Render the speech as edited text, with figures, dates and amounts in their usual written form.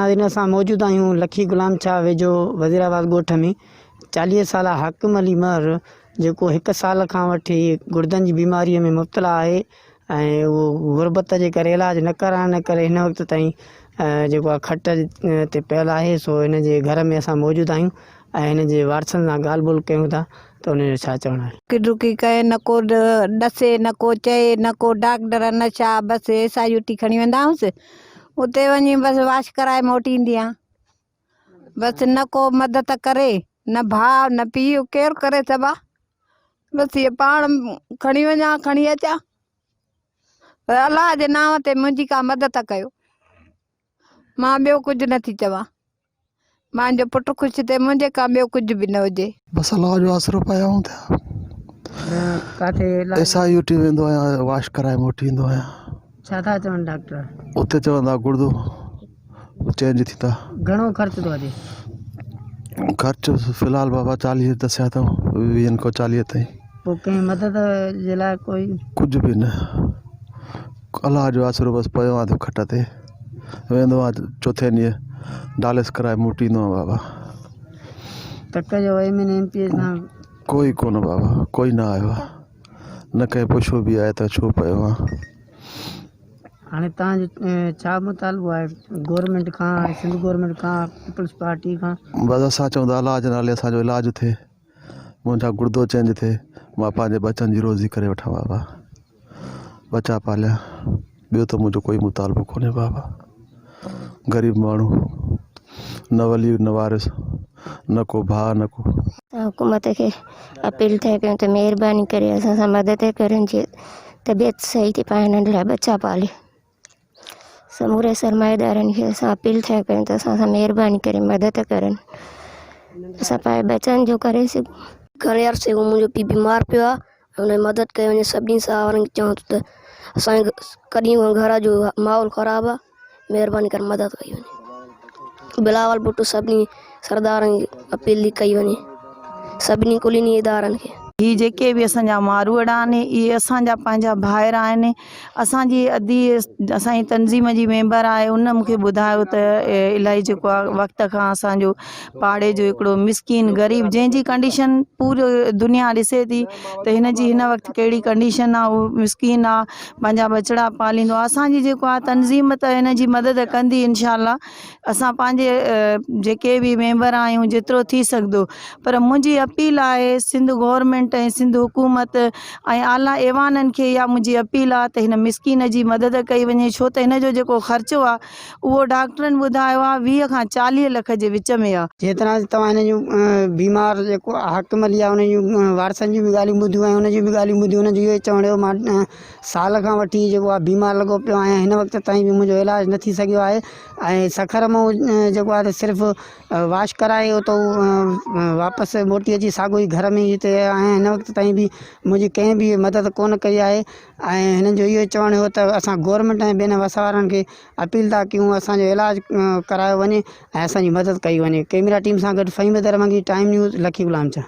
ناظرين اسان موجود آهيون لکي غلام شاهه ويجهو وزير آباد ڳوٺ ۾ 40 سالا حاڪم علي مهر جيڪو هڪ سال کان وٺي گڙدن جي بيماري ۾ مبتلا آهي ۽ اهو غربت جي ڪري علاج نه ڪرائڻ جي ڪري هن وقت تائين جيڪو آهي کٽ تي پيل آهي سو هن جي گهر ۾ اسان موجود آهيون ۽ هن جي وارثن سان ڳالهه ٻولهه ڪيون ٿا ته ان جو ڇا چوڻ آهي. ڊڪي ڪئي نه ڪو ڏسي نه ڪو چئي نه ڪو ڊاڪٽر نه ڇا بس ايس I U ٽي کڻي ويندا هئس اتي وڃي بس واش ڪرائي موٽي ايندي آهيان بس نه ڪو مدد ڪري نه ڀاء نه پيء ڪير ڪري سڀا بس هي پاڻ کڻي وڃان کڻي اچان پر الله جي نانء تي منهنجي ڪا مدد ڪيو مان ٻيو ڪجهه نٿي چوان مانجو پٽ خوش ٿئي منهنجي کان ٻيو ڪجهه به نه هجي. بس الله جو آسرو پيا آهيون ته ڪاٿي ايس I U ٽي ويندو آهيان واش ڪرائي موٽي ايندو آهيان. ڇا ٿا چون ڊاڪٽر؟ اتي چوندا گڙدو چينج ٿيندا. گهڻو خرچ ٿو اچي؟ خرچ في الحال بابا 40 دسيا اٿئون ويهن کان 40 تائين. پوء ڪنهن مدد جي لاء ڪوئي؟ ڪجهه به نه الله جو آسرو بس پيو آهيان ته کٽ تي. ويندو آهيان چوٿين ڏينهن ڊالس ڪرائي موٽي ايندو آهيان بابا. تڪ جو M N A M P A سان. ڪوئي ڪونه بابا ڪوئي نه آيو آهي نه ڪنهن پڇيو به آهي ته ڇو پيو آهين. هاڻي توهان جو ڇا مطالبو آهي گورنمينٽ کان سنڌ گورنمينٽ کان پيپلز پارٽي کان. بس اسان چئون ٿا الله جي نالي اسان جو علاج ٿئي منهنجا گڙدو چينج ٿئي مان پنهنجي ٻچن جي روزي ڪري وٺان بابا. ٻچا پاليان ٻيو ته منهنجو ڪوئي مطالبو ڪونهي بابا غريب ماڻهو نه ولي نه وارث نه ڪو ڀاء نه ڪو. اسان حڪومت کي اپيل ٿا ڪيون ته مهرباني ڪري اسان سان مدد ڪرين جي طبيعت صحيح ٿي پائي هنن لاء ٻچا پالي سموري سرمائيدارن کي اسان اپيل ٿا ڪيون ته اسان سان مهرباني ڪري مدد ڪرن اسان پنهنجي ٻچن جو ڪري سگهون. گهڻي عرصي کان منهنجو پيء بيمار پيو آهي ان جي مدد ڪئي وڃي سڀني سان وارن کي چوان ٿو ته اسان جي ڪڏهن کان گهر جو ماحول خراب آ مهرباني ڪري مدد ڪئي وڃي بلاول ڀٽو سڀني سردارن کي اپيل ٿي ڪئي وڃي سڀني ڪليني ادارن کي. هي جيڪي به اسان جا ماروئڙا آهن اهي اسان جا پنهنجا ڀائر آهن اسان جي ادي اسان جي تنظيم جي ميمبر آهي ان مون کي ٻڌايو ته الائي جيڪو آهي وقت کان اسان جو پاڙي جو هڪڙو مسڪين غريب جنهن جي ڪنڊيشن پوري دنيا ڏسي ٿي ته هن جي هن وقت ڪهڙي ڪنڊيشن آهي اهو مسڪين آهي پنهنجا ٻچڙا پاليندو آهي اسان جي جيڪو آهي تنظيم ته هن جي مدد ڪندي انشاء الله اسان پنهنجي جيڪي به ميمبر آهيون جيترو ٿي سگهندو پر منهنجي اپيل آهي سنڌ گورنمينٽ ۽ سنڌ حڪومت ۽ اعليٰ ايوانن کي اها منهنجي اپيل آهي ته هن مسڪين جي مدد ڪئي وڃي ڇو ته هن جو جيڪو خرچو آهي اهو ڊاڪٽرن ٻڌايو آهي 20 کان 40 لک جي وچ ۾ آهي. جنهن طرح توهان هن جون بيمار جيڪو حاڪم علي آهي ان جون وارثن جون به ڳالهيون ٻڌيون ۽ ان جون به ڳالهيون ٻڌيون ان جو اهو چوڻ هيو مان سال کان وٺي جيڪو آهي بيمار لڳو پيو آهيان هن وقت تائين به منهنجو علاج نه ٿي سگهيو آهي ۽ سکر مان جيڪو آهي صرف واش ڪرائي اتو واپس موٽي اچي ساڳو ئي گهر ۾ هتي آهيان هن وقت تائين به منهنجي ڪنهن به مدد ڪونه ڪئي آهي ۽ هنن جو اهو چوڻ هو ته اسان گورنمينٽ ۽ ٻين وس وارن کي اپيل ٿا ڪيون اسان جو علاج ڪرايو وڃي ۽ اسان جي مدد ڪئي وڃي ڪئميرا ٽيم سان گڏ فهيم حيدر منگي ٽائيم نيوز لکي غلام شاهه.